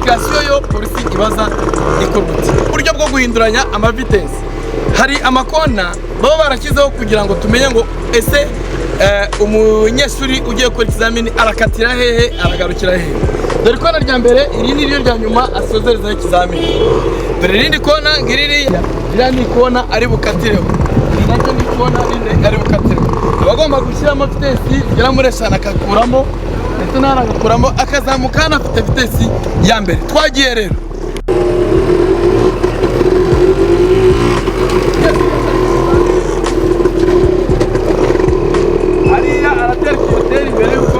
Circulation yo polisi ibaza ikorwa ute? Uburyo bwo guhinduranya amavitesi, hari amakona baba barashyizeho kugira ngo tumenye ngo ese umunyeshuri ugiye gukora ikizamini arakatira hehe, aragarukira hehe. Dore ikona rya mbere, iri ni ryo rya nyuma asozerezaho ikizamini. Dore irindi kona ngiri, ririya ni ikona ari bukatireho, iri naryo ni ikona rindi ari bukatireho. Aba agomba gushyiramo vitesi zigera muri 5, akakuramo ndetse n'ahandi agakuramo, akazamuka hano afite vitesi ya mbere. Twagiye rero. Hariya aratera ikiyoteri mbere yuko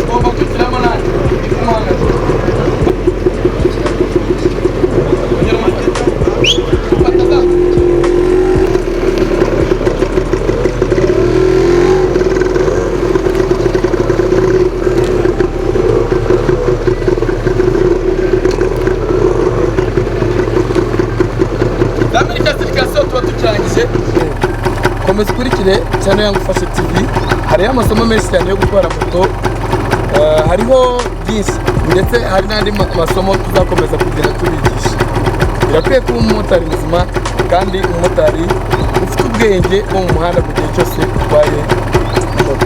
ugomba kwitiramo nanjye umuhagaze. Ongera umufate. Fata za. Ikizamini cya circulation tuba tukirangije. Komeza ukurikire channel ya Ngufashe TV, hariho amasomo menshi cyane yo gutwara moto. Hariho byinshi, ndetse hari n'andi masomo tuzakomeza kugenda tubigisha. Birakwiye kuba umumotari muzima kandi umumotari ufite ubwenge bwo mu muhanda mu gihe cyose utwaye moto.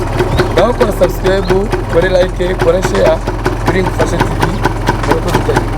Ngaho kora subscribe, kore like, kore share kuri Ngufashe TV. Murakoze cyane.